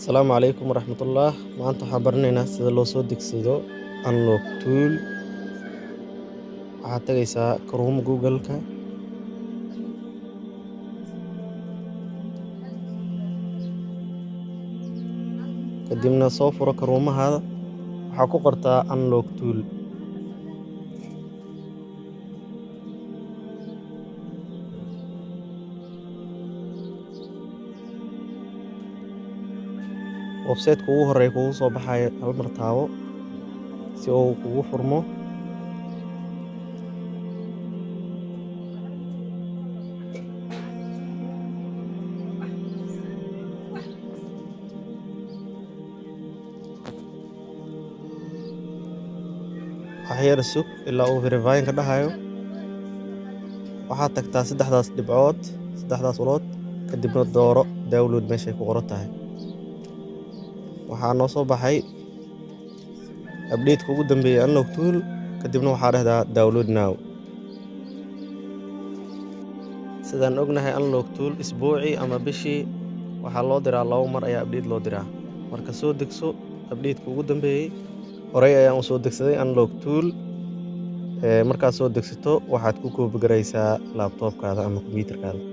Asalaamu calaykum waraxmatullah. Maanta waxaan baranaynaa sida loo soo degsado Unlock Tool. Waxaad tagaysaa Chrome Google-ka. Kadibna soo furo Chrome-haada. Waxaa ku qortaa Unlock Tool. Website-ka ugu horeeya kugu soo baxayo hal mar taabo si uu kugu furmo. Wax yar sug ilaa uu verifying ka dhahayo. Waxaad tagtaa saddexdaas dhibcood, saddexdaas ulood, kadibna dooro download meeshay ku qoran tahay. Waxaa noo soo baxay update-ka ugu dambeeyay Unlock Tool, kadibna waxaa dhahdaa download now. Sidaan ognahay, Unlock Tool isbuucii ama bishii waxaa loo diraa laba mar ayaa update loo diraa. Marka soo degso update-ka ugu dambeeyay. Horey ayaan u soo degsaday Unlock Tool. Markaad soo degsato, waxaad ku copy garaysaa laptop-kaada ama kombiyuutarkaada.